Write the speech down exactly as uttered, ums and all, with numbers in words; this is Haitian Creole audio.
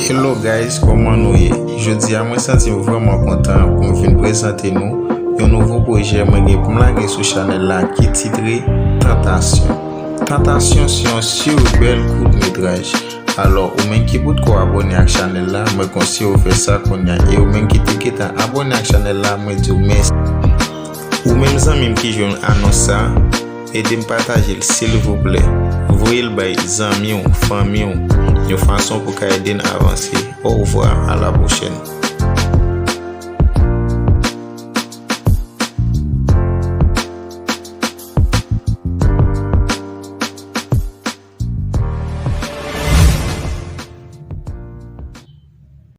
Hello guys, kòman nou ye? Jodi a mwen santi m vrèman kontan pou m vin prezante nou yon nouvo pwojè mwen gen pou m lage sou chanèl la ki titre Tantasyon. Tantasyon se yon seri bèl kout metraj. Alò, ou menm ki potko abòne ak chanèl la, mwen konseye w fè sa kounye a. E ou menm ki te gentan abòne ak chanèl la, mwen di w mèsi. Ou menm zanmi m ki jwenn anons sa, ede m pataje l silvouplè. Voye l bay zanmi w, fanmi w, yon fason pou ka ede n avanse. Au revoir, à la prochaine.